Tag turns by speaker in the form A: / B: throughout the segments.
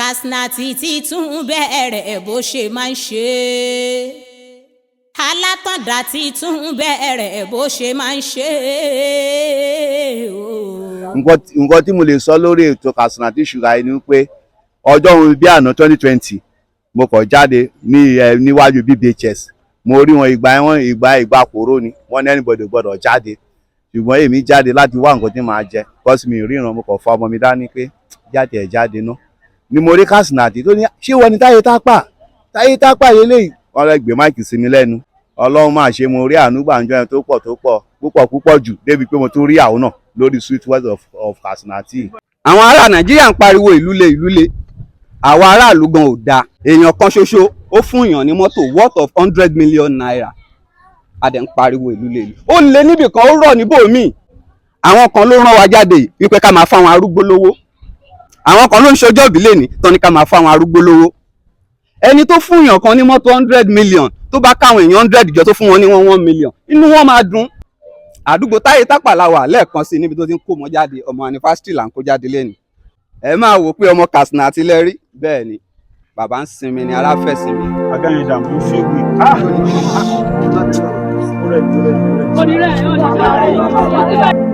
A: Kasnati ti tún bẹ̀rẹ̀ bó ṣe máa ń ṣe é. Alátàndá ti tún bẹ̀rẹ̀ bó ṣe máa ń ṣe é o.
B: Nǹkan tí mo lè sọ lórí ètò Kasnati Sugar yìí ni pé ọjọ́ òun bí àná 2020, mo kọ̀ jáde ní ẹ níwájú BBHS, mo rí wọn. Ìgbà wọn, ìgbà kóró ni wọ́n ní anybody gbọ́dọ̀ jáde, ṣùgbọ́n èmi jáde láti wá nǹkan tí màá jẹ, 'cause mi ríran. Mo kàn fa ọmọ mi dání pé jáde ẹ̀ jáde ná ni mo rí Kasnati tó ní, "Ṣé wọ́n ní Táyé Tápà? Táyé Tápà lélẹ́yìí." Wọ́n lọ gbé mic sí mi lẹ́nu. Ọlọ́run máa ṣe, mo rí àánú gbàǹjọ yẹn tó pọ̀, tó pọ̀ púpọ̀ púpọ̀ jù, débi pé mo tún rí àwọn náà lórí Street Voice of Kasnati.
C: Àwọn ará Nàìjíríà ń pariwo ìlú le, ìlú le. Àwa aráàlú gan ò dáa. Èèyàn kan ṣoṣo, ó fún èèyàn ní mọ́tò worth of 100 million naira, a dẹ̀ ń pariwo ìlú le. Ó le níbì kan, ó rọ̀ níbòmíì. Àwọn kan ló rán wa jáde wípé ká máa fáwọn arúgbó lówó. Àwọn kan ló ń ṣọjọ́ ìbí lẹ́ni tán ní ká máa fáwọn arúgbó lówó. Ẹni tó fún èèyàn kan ní mọ́tò 100 million, tó bá káwọn èèyàn 100 jọ, tó fún wọn ní one one million, inú wọn máa dùn. Àdúgbò Táyé Tápà la wà lẹ́ẹ̀kan sí, níbi tó ti ń kó mọ́ jáde. Ọmọ anniversary là ń kó jáde lẹ́nu. Ẹ máa wò pé ọmọ Kasnati lẹ́rí. Bẹ́ẹ̀ ni, bàbá ń sinmi ni, ara fẹ́ sinmi.
D: Again, I'm feel weak. Ah! Ó rẹ̀ mí, ó rẹ̀ mí, ó rẹ̀ mí.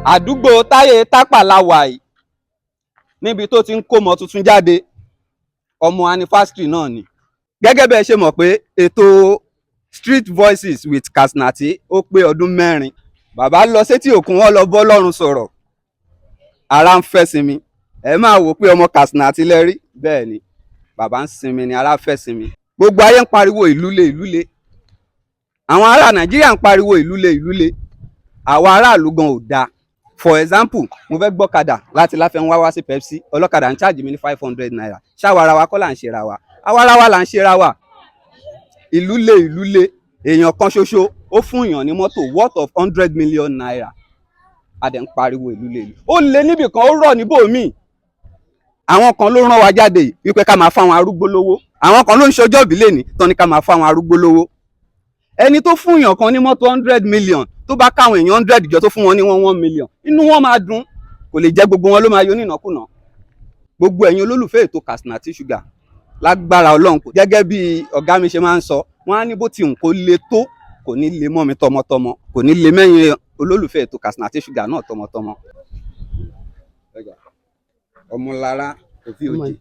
C: Àdúgbò Táyé Tápà la wà yìí, níbi tó ti ń kó ọmọ tuntun jáde. Ọmọ anniversary náà ni. Gẹ́gẹ́ bẹ́ẹ̀ ṣe mọ̀ pé ètò Street Voices with Kasnati, ó pé ọdún 4. Bàbá lọ sétí òkun, wọn lọ bọ́ lọ́run sọ̀rọ̀. Ara ń fẹ́ sinmi. Ẹ máa wò pé ọmọ Kasnati lẹ́rí. Bẹ́ẹ̀ ni, bàbá ń sinmi ni, ara fẹ́ sinmi. Gbogbo ayé ń pariwo ìlú le, ìlú le. Àwọn ará Nàìjíríà ń pariwo ìlú le, ìlú le. Àwa aráàlú gan ò dáa. For example, mo fẹ́ gbọ́kadà láti Láfẹ́nwá wá sí Pepsi, ọlọ́kadà ń charge mi ní ₦500. Ṣáwa ara wa kọ́ là ń ṣera wa? Àwa ara wa là ń ṣera wa. Ìlú le, ìlú le. Èèyàn kan ṣoṣo, ó fún èèyàn ní mọ́tò worth of 100 million naira, a dẹ̀ ń pariwo ìlú le. Ó le níbì kan, ó rọ̀ níbòmíì. Àwọn kan ló rán wa jáde wípé ká máa fáwọn arúgbó lówó. Àwọn kan ló ń ṣọjọ́ ìbí lẹ́ni tán ní ká máa fáwọn arúgbó lówó. Ẹni tó fún èèyàn kan ní mọ́tò 100 million, tó bá káwọn èèyàn 100 jọ, tó fún wọn ní one one million, inú wọn máa dùn. Kò lè jẹ́ gbogbo wọn ló máa yọ nínàkúnà. Gbogbo ẹ̀yin olólùfẹ́ ètò Kasnati Sugar, lágbára Ọlọ́run, kò gẹ́gẹ́ bí ọ̀gá mi ṣe máa ń sọ, wọ́n á ní bó ti hùn kó le tó, kò ní le mọ́ mi tọmọtọmọ, kò ní le mẹ́yìn olólùfẹ́ ètò Kasnati Sugar náà tọmọtọmọ. Ọmọlára òfin òjì.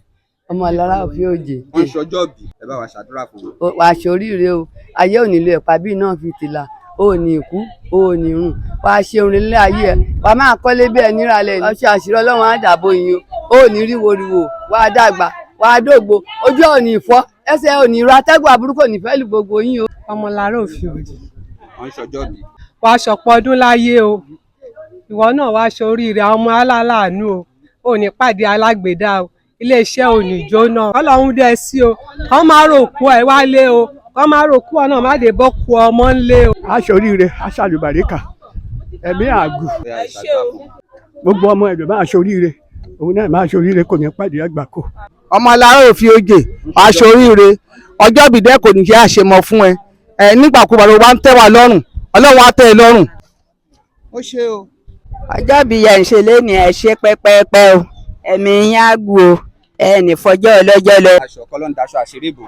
E: Ọmọlára òfin òjì.
C: Wọ́n ń ṣọjọ́ bí, ẹ bá wa ṣàdúrà fún wọn.
E: Wàá ṣoríire o. Ayé ò nílò ẹ̀pà bíi náà fi tìlà, o ò ní kú, o ò ní rùn. Wàá ṣe orin nílé ayé ẹ, wàá máa kọ́lé bí ẹni ralẹ̀. Ọṣẹ àṣírí Ọlọ́run á dàbò yín o. Ò ní rí woriwo, wàá dàgbà, wàá dògbò, ojú ò ní fọ́, ẹsẹ̀ ò ní ro, atẹ́gùn àbúrúkọ ò ní fẹ́ lù gbogbo yín o.
F: Ọmọlára òfin òjì.
C: Wọ́n ń ṣọjọ́ bí.
F: Wàá ṣọ̀pọ̀ ọdún láyé o. Ìwọ náà wàá ṣoríire. Àwọn ọmọ aláàánú o, ò ní pàdé alágbèédá o. Iléeṣẹ́ ò ní jóná. Ọlọ́run dẹ sí o. Kọ́ máa rò kú ẹ wálé o, kọ́ máa rò kú ọ náà, má dé bọ́ ku ọmọ ńlé o.
D: Aṣoríire, aṣàlùbáríkà, ẹ̀mí àgù, gbogbo ọmọ ẹ̀dùn máa ṣoríire, òun náà máa ṣoríire, kò ní pàdé àgbákò.
G: Ọmọlára òfin òjè, aṣoríire. Ọjọ́ ìbídẹ́ kò ní jẹ́ àṣemọ fún ẹ ẹ. Nígbàkúgbà ló wá ń tẹ́ wa lọ́rùn, Ọlọ́run á tẹ́ ẹ lọ́rùn.
H: Ó ṣe o.
I: Ọjọ́ bí yẹn ń ṣe léni, ẹ ṣe pẹ́pẹ́pẹ́ o. Ẹ̀mí yín á gùn o. Ẹ ní fọjọ́ ọlọ́jọ́ lọ.
C: Aṣọ kọ́ ló ń daṣọ àṣírí bò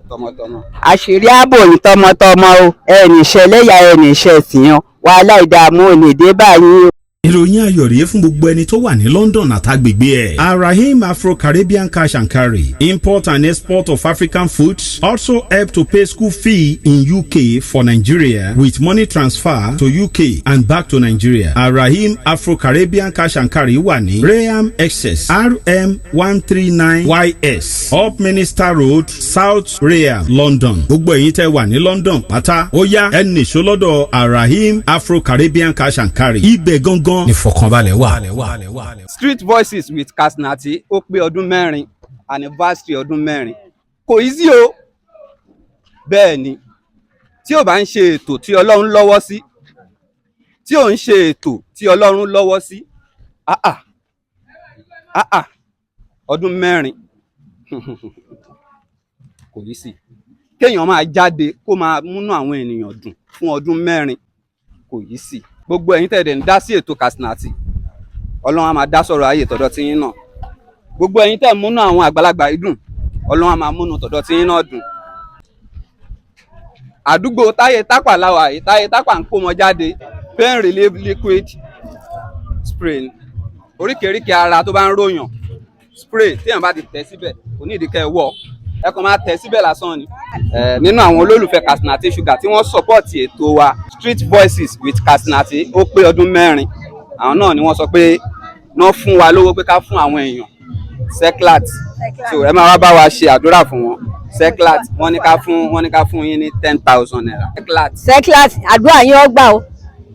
C: tọmọtọmọ.
I: Àṣírí ààbò yín tọmọtọmọ o. Ẹ ní ṣẹlẹ́yà, ẹ ní ṣẹ̀sìn o. Wàhálà, ìdààmú ò ní dé báyìí o.
J: Ìròyìn ayọ̀ rèé fún gbogbo ẹni tó wà ní London àtàgbègbè ẹ̀. Arahim Afro-Caribbean Cash and Carry, import and export of African foods, also help to pay school fee in UK for Nigeria with money transfer to UK and back to Nigeria. Arahim Afro-Caribbean Cash and Carry wà ní Rainham, Essex, RM139 YS, Upminster Road, South Rainham, London. Gbogbo ẹ̀yin tẹ́ wà ní London pátá, ó yá, ẹ nìṣó lọ́dọ̀ Arahim Afro-Caribbean Cash and Carry. Ibẹ̀ gangan
K: ìfọ̀kànbalẹ̀ wà.
C: Street Voices with Kasnati, ó pé ọdún 4, anniversary ọdún 4. Kò easy o. Bẹ́ẹ̀ ni, tí ò bá ń ṣe ètò tí Ọlọ́run lọ́wọ́ sí, tí ò ń ṣe ètò tí Ọlọ́run lọ́wọ́ sí, ah ah. Ah ah, ọdún 4 kò yí sí. Kéèyàn máa jáde kó máa múnú àwọn ènìyàn dùn fún ọdún 4 kò yí sí. Gbogbo ẹ̀yin tẹ̀dẹ̀ ń dá sí ètò Katsina-T, Ọlọ́run á máa dá sọ̀rọ̀ ayé tọ̀dọ̀ tí yín náà. Gbogbo ẹ̀yin tẹ̀ ń múnú àwọn àgbàlagbà yìí dùn, Ọlọ́run á máa múnú tọ̀dọ̀ tí yín náà dùn. Àdúgbò Táyé Tápà láwà yìí, Táyé Tápà ń kó wọn jáde. Pain relief liquid spray ni. Oríkèéríkèé ara tó bá ń ròyàn, spray téèyàn bá ti tẹ̀ síbẹ̀, kò ní ìdí kẹ́ ẹ wọ̀, ẹ kàn máa tẹ̀ síbẹ̀ lásán ni. Nínú àwọn olólùfẹ́ Katsina-T Sugar tí wọ́n sọ́pọ̀tì ètò wa Street Voices with Katsina-T, ó pé ọdún 4, àwọn náà ni wọ́n sọ pé wọ́n fún wa lówó pé ká fún àwọn èèyàn Seclat. So ẹ máa wá bá wa ṣe àdúrà fún wọn. Seclat, wọ́n ní ká fún yín ní 10,000 naira. Seclat.
L: Seclat, àdúrà yín ó gbà o,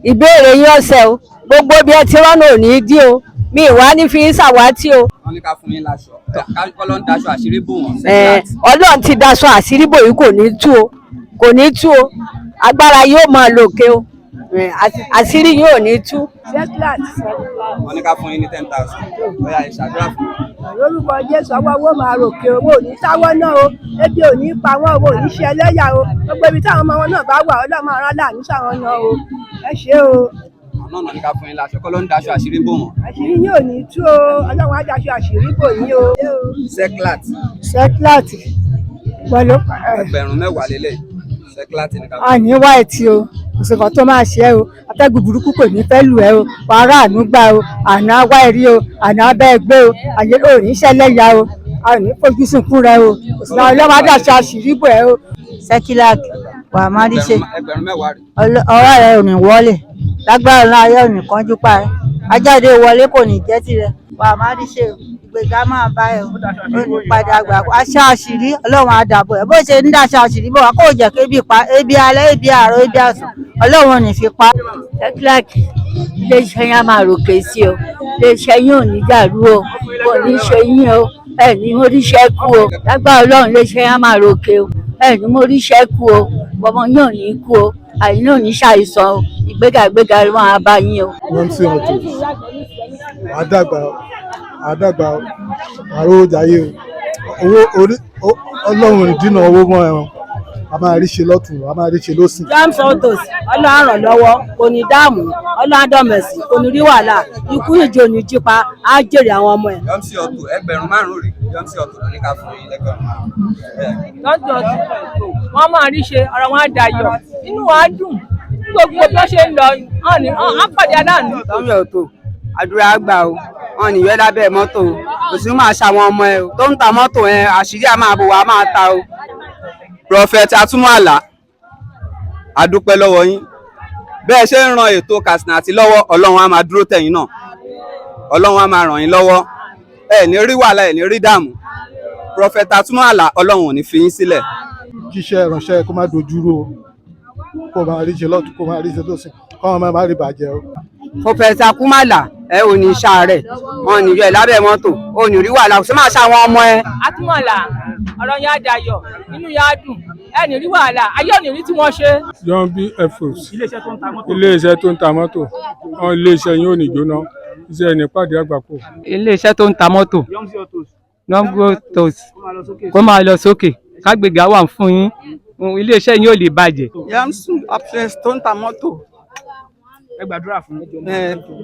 L: ìbéèrè yín ọ̀sẹ̀ o, gbogbo bí ẹ ti rọ́nà ò ní í dí o, mi ìwá ní fi ń ṣàwátì o.
C: Wọ́n ní ká fún yín láṣọ, kọ́ ló ń daṣọ àṣírí bò wọ́n.
L: Ọlọ́run ti daṣọ àṣírí bò yìí, kò ní tú o, kò ní tú o, agbára yóò máa lòkè o, àṣírí yóò ní tú.
M: Seclat.
C: Wọ́n ní ká fún yín ní 10,000, ó yá, ẹ ṣàdúrà fún wọn.
M: Lórúkọ Jésù, ọwọ́ owó máa ròkè, owó ò ní sáwọ́ náà o, ebi ò ní pa wọ́n, owó ò ní ṣe ẹlẹ́yà o, gbogbo ibi táwọn ọmọ wọn náà bá wà, Ọlọ́run máa rán láàánú sáwọn náà o, ẹ ṣé o.
C: Àwọn náà ní ká fún yín láṣọ, kọ́ ló ń daṣọ àṣírí bò wọ́n.
M: Àṣírí yóò ní tú o, Ọlọ́run á daṣọ àṣírí bò yín o.
C: Seclat.
N: Seclat pẹ̀lú.
C: Ẹgbẹ̀rún 10 lélẹ̀, Seclat ní ká fún.
N: Àní wá ẹtì o, òṣèkọ tó máa ṣe ẹ o, atẹ́gùn burúkú kò ní fẹ́ lù ẹ o, wàrà àánú gbà o, àná wá ẹrí o, àná abẹ́ ẹgbẹ́ o, àyè ò ní ṣẹlẹ̀ ya o, a ò ní fojú sunkún rẹ o, òṣèlú Ọlọ́run á daṣọ àṣírí bò ẹ o.
O: Seclat wà á má rí ṣe.
C: Ẹgbẹ̀rún 10 rẹ̀.
O: Ọ̀rọ̀ rẹ ò ní wọlé lágbára náà, ayé ò ní kánjú pa ẹ, ajáde wọlé kò ní jẹ́ tirẹ̀, wà á má rí ṣe o, ìgbéga máa bá ẹ o, ó ní padà gbà aṣọ àṣírí Ọlọ́run á dàbò ẹ, bó ṣe ń daṣọ àṣírí bò wá kó jẹ́ kébi pa ebi alẹ́, ebi àárọ̀, ebi àsán, Ọlọ́run ò ní fi pa.
P: Seclat, iléeṣẹ́ yẹn á máa ròkè sí o, iléeṣẹ́ yín ò ní dàrú o, kò ní ṣe yín o, ẹ ní oríṣẹ́ kú o, lágbára Ọlọ́run iléeṣẹ́ yẹn á máa ròkè o, ẹ ní mo ríṣẹ́ kú o, ọmọ yín ò ní kú o, àyìn náà ò ní ṣàìsàn o, ìgbéga ìgbéga ló máa bá yín o.
Q: Wọ́n ti ọ̀tọ̀ àdàgbà àdàgbà àrò jayé o, owó orí Ọlọ́run ìdínà owó mọ́ ẹran, a máa rí ṣe lọ́tún, a máa rí ṣe lọ́sìn.
R: James Autos, Ọlọ́run ràn lọ́wọ́, kò ní dààmú, Ọlọ́run àdọ̀mẹ̀sì, kò ní rí wàhálà, ikú ìjì ò ní jípa, á jèrè àwọn ọmọ ẹ̀.
C: James Auto, ẹgbẹ̀rún 5 rè, James Auto ló ní ká fún yín lẹ́gbẹ̀rún 5.
S: James Auto, wọ́n máa rí ṣe, ọ̀rọ̀ wọn á dayọ̀, inú wa á dùn, gbogbo bí wọ́n ṣe ń lọ, á pàdé aláàánú.
E: James Auto, àdúrà gbà o, wọn ní yọ lábẹ́ mọ́tò o, kò sí máa ṣàwọn ọmọ ẹ o tó ń ta mọ́tò ẹ, àṣírí a máa bò wá máa ta o.
C: Prophet Atúmọ̀àlà, a dúpẹ́ lọ́wọ́ yín, bẹ́ẹ̀ ṣe ń ran ètò Katsina-T lọ́wọ́, Ọlọ́run á máa dúró tẹ̀yìn náà, Ọlọ́run á máa ràn yín lọ́wọ́, ẹ ní rí wàhálà, ẹ ní rí dààmú. Prophet Atúmọ̀àlà, Ọlọ́run ò ní fi yín sílẹ̀.
Q: Kíṣẹ́ ìránṣẹ́ kó má dojúrú o, kó máa rí ṣe lọ́tún, kó máa rí ṣe lọ́sìn, kó máa rí bàjẹ́ o.
E: Prophet Akumala, ẹ ò ní ṣàárẹ̀, wọn ní yọ ẹ lábẹ́ mọ́tò, ò ní rí wàhálà, kò sí máa ṣàwọn ọmọ ẹ.
S: Atúmọ̀là, ọ̀rọ̀ yẹn á dayọ̀, inú yẹn á dùn, ẹ ní rí wàhálà, ayé ò ní rí tí wọ́n ṣe.
T: John B. Efos, iléeṣẹ́ tó ń ta mọ́tò, wọn iléeṣẹ́ yín ò ní jóná, iṣẹ́ ní pàdé àgbákò.
F: Iléeṣẹ́ tó ń ta mọ́tò, Autos, kó máa lọ sókè, kágbègà wà fún yín, iléeṣẹ́ yín ò lè bàjẹ́.
H: Yamsu Autos tó ń ta mọ́tò,
U: ẹ gbàdúrà fún.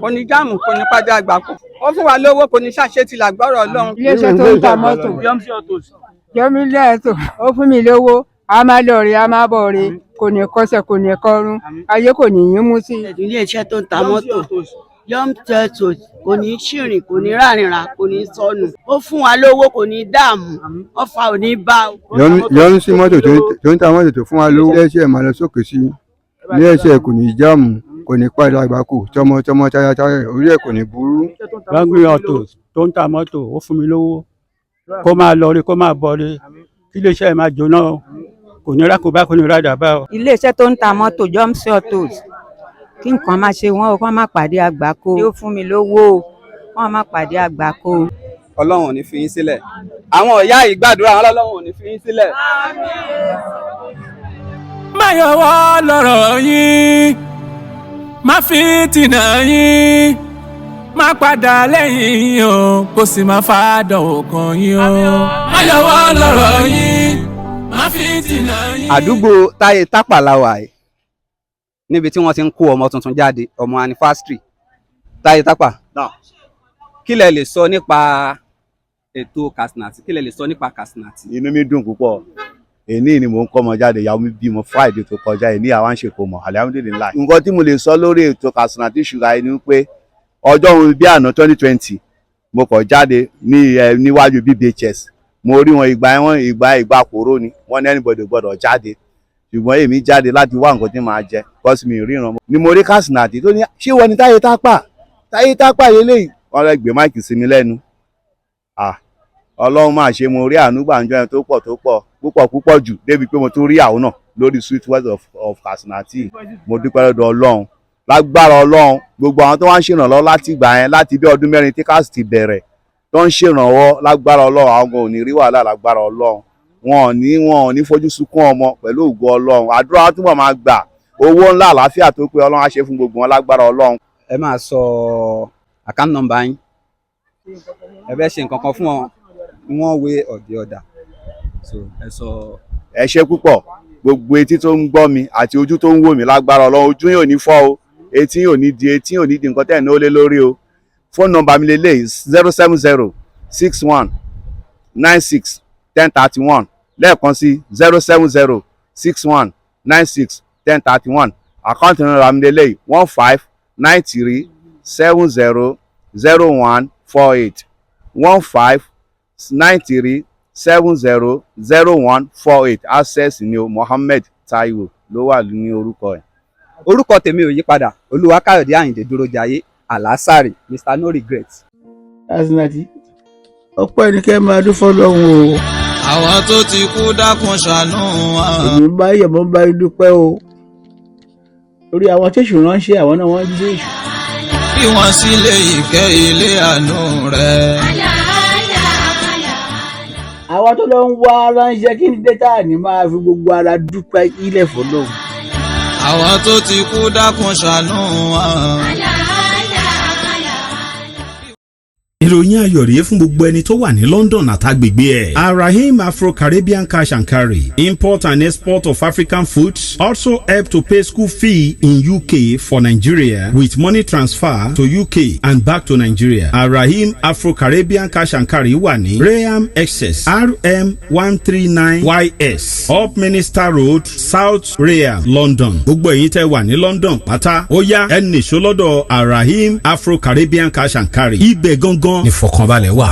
H: Kò ní jáàmù, kò ní pàdé àgbákò, ó fún wa lówó, kò ní ṣàṣetì làgbọ́rọ̀ Ọlọ́run.
N: Iléeṣẹ́ tó ń ta mọ́tò,
U: Yamsi Autos,
N: Yọmí Autos, ó fún mi lówó, a máa lọ rí, a máa bọ̀ rí, kò ní kọsẹ̀, kò ní kọrun, ayé kò ní yín mú sí.
V: Iléeṣẹ́ tó ń ta mọ́tò, Yamsi Autos, kò ní ṣìrìn, kò ní rárìnrà, kò ní sọnù, ó fún wa lówó, kò ní dààmú, ọfà ò ní bá o.
W: Yọmí mọ́tò tó ń ta mọ́tò tó fún wa lówó, iléeṣẹ́ máa lọ sókè sí, iléeṣẹ́ kò ní jáàmù, kò ní padà àgbákò, tọmọtọmọ tayátayá, orí ẹ̀ kò ní burú.
D: Yamsi Autos tó ń ta mọ́tò, ó fún mi lówó, kó máa lọ rí, kó máa bọ̀ rí, kí iléeṣẹ́ máa jóná o, kò ní rákòbá, kò ní rádàbà o.
X: Iléeṣẹ́ tó ń ta mọ́tò, Yamsi Autos, kí nǹkan má ṣe wọ́n o, kó má pàdé àgbákò, ó fún mi lówó o, kó má pàdé àgbákò.
C: Ọlọ́run ò ní fi yín sílẹ̀. Àwọn ìyá yìí gbàdúrà, wọn lọ́lọ́run ò ní fi yín sílẹ̀.
Y: Má yọwọ́ lọ́rọ̀ yín, má fi tìǹà yín,
A: Má padà lẹ́yìn yín o, kó sì má fàdánwò kan yín o. Má yọwọ́ lọ́rọ̀ yín, má fi tìǹà yín.
C: Àdúgbò Táyé Tápà la wà yìí, níbi tí wọ́n ti ń kó ọmọ tuntun jáde, ọmọ anniversary Táyé Tápà. Kí lẹ lè sọ nípa ètò Kasinati? Kí lẹ lè sọ nípa Kasinati?
B: Inú mi dùn púpọ̀. Èní ni mò ń kọ́ ọmọ jáde. Ìyàwó mi bímọ Friday tó kọjá. Èní àwa ń ṣèkómọ, alihamudulilayi. Nǹkan tí mo lè sọ lórí ètò Kasinati ṣùgbọ́n ẹni pé ọjọ́ òun bí àná 2020, mo kọ̀ jáde ní ẹ níwájú BBHS, mo rí wọn. Ìgbà wọn ìgbà kóró ni wọ́n ní anybody gbọ́dọ̀ jáde, ṣùgbọ́n èmi jáde láti wá nǹkan tí màá jẹ kọ́sì mi ríran ni mo rí Kasinati tó ní, "Ṣé wọ́n ní Táyé Tápà? Táyé Tápà lélẹ́yìí." Wọ́n lọ gbé mic sí mi lẹ́nu. Ah, Ọlọ́run máa ṣe, mo rí àánú gbàǹjọ yẹn tó pọ̀, tó pọ̀ púpọ̀ púpọ̀ jù, débi pé mo tún rí àwọn náà lórí sweet words of Kasinati. Mo dúpẹ́ lọ́dọ̀ Ọlọ́run. Lágbára Ọlọ́run, gbogbo àwọn tó wá ń ṣèrànlọ́wọ́ láti ìgbà yẹn, láti bí ọdún 4 tí káàsì ti bẹ̀rẹ̀, tó ń ṣèrànwọ́, lágbára Ọlọ́run, àwọn gan ò ní rí wàhálà. Lágbára Ọlọ́run, wọn ò ní fojú sunkún ọmọ. Pẹ̀lú ògo Ọlọ́run, àdúrà túbọ̀ máa gbà, owó ńlá, àlàáfíà tó pé, Ọlọ́run á ṣe fún gbogbo wọn lágbára Ọlọ́run.
C: Ẹ máa sọ account number yín. Ẹ fẹ́ ṣe nǹkan kan fún wọn in one way or the other, so ẹ sọ.
B: Ẹ ṣé púpọ̀. Gbogbo etí tó ń gbọ́ mi àti ojú tó ń wò mí, lágbára Ọlọ́run, ojú yóò ní fọ́ o, etí yóò ní di, etí yóò ní di nǹkan tẹ́ ẹ̀ ní ó lé lórí o. Phone number mi lélẹ́yìí: 07061961031. Lẹ́ẹ̀kan sí, 07061961031. Account number mi lélẹ́yìí: 1593700148, 1593700148. Access ni o. Mohammed Taiwo ló wà ní orúkọ ẹ̀.
C: Orúkọ tèmi ò yí padà, Olúwakáyọ̀dé Àyìndé Dúrójayé Àlásàrè, Mr No Regret.
G: Kasinati, ọpẹ́ ni kẹ́ máa dún fọ́lọ́run o.
A: Àwọn tó ti kú, dákun ṣàánú wa.
G: Èmi ń bá yọ̀, mo ń bá yín dúpẹ́ o, torí àwọn tẹ̀sù ránṣẹ́, àwọn náà wọ́n jíṣẹ́ èṣù.
A: Bí wọ́n sílé ìkẹ́, ilé àánú rẹ̀.
G: Àwọn tó lọ ń wá ránṣẹ́, kí ni dẹ́tà ní máa fi gbogbo ara dúpẹ́ ilẹ̀ fọ́lọ́run.
A: Àwọn tó ti kú, dákun ṣàánú wa.
J: Ìròyìn ayọ̀ rèé fún gbogbo ẹni tó wà ní London àtàgbègbè ẹ̀. Arahim Afro-Caribbean Cash and Carry, import and export of African foods, also help to pay school fee in UK for Nigeria with money transfer to UK and back to Nigeria. Arahim Afro-Caribbean Cash and Carry wà ní Rainham, Essex, RM139 YS, Upminster Road, South Rainham, London. Gbogbo ẹ̀yin tẹ́ wà ní London pátá, ó yá, ẹ nìṣó lọ́dọ̀ Arahim Afro-Caribbean Cash and Carry. Ibẹ̀ gangan
K: Ìfọ̀kànbalẹ̀ wà.